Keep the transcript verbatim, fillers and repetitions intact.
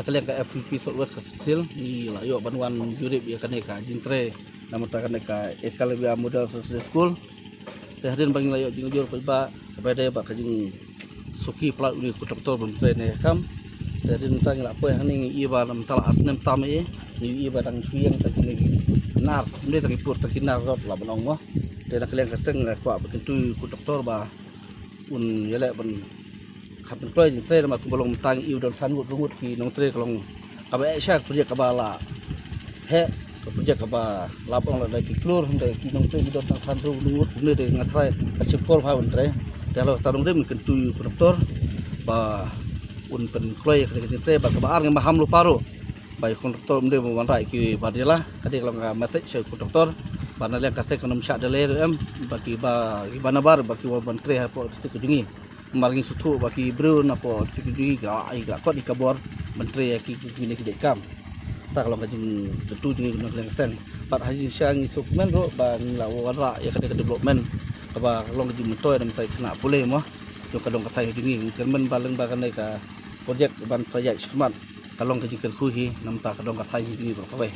Ka liang ka F P P South West Khasi Hills ngi la ïoh ban wan jurip ïa kane ka jingtrei namar kane ka Eklavya Model Secondary School. Te hadien ba ngi la ïoh jingujor paidbah kaba dei ba ka jingsuki palat uni u contractor ban trei ne kam. Te hadien mynta ngi la poi hangne ngi ïohi ba mynta la ar snem tam ïa ngi ïohi ba dang shu ïeng tang kine ki nar, ym dei tang ki pur, tang ki nar rot lah ban ong mo. Te na ka liang ka seng nga kwah ba kyntu ïa u contractor ba un ïaleh ban kham pynkloi jingtrei namar kumba long mynta ngi ïohi don san ngut, hynriew ngut ki nongtrei, ka long kaba eh sha ka project kaba la heh, ka project kaba lah ban ong la da ki klur, hynrei ki nongtrei ki don tang san hynriew ngut, kumne te nga tharai ka shim por bha ban trei. Te halor kata nongrim ngi kyntu ïa u contractor ba un pynkloi ïa kane ka jingtrei, bad kaba ar ngi maham lypa ruh ba ïa u contractor ym dei ban wanrah ïa ki bar jylla. Ka dei ka long ka message sha u contractor ba na liang ka seng kan ym shah delay ruh em, ba ki ba, ki ba nabar ba ki wan ban trei hapoh district ka jong ngi. Namar ngi sngewthuh ba ki briew napoh district ka jong ngi ki la, ki la kot ïa ka bor ban trei ïa ki, ki, kine ki jait kam. Kata ka long ka jingkyntu jong ngi na ka liang ka seng. Bad ha jingshisha ngi sngewkmen ruh ba ngi la wanrah ïa kane ka development kaba long ka jingmyntoi na ka bynta ki khynnah pule mo jong ka dong ka thaiñ ka jong ngi. Ngi kyrmen ba lyngba kane ka project ban sa ïaid shakhmat ka long ka jingkyrkhu hi na ka bynta ka dong ka thaiñ ka jong ngi baroh kawei.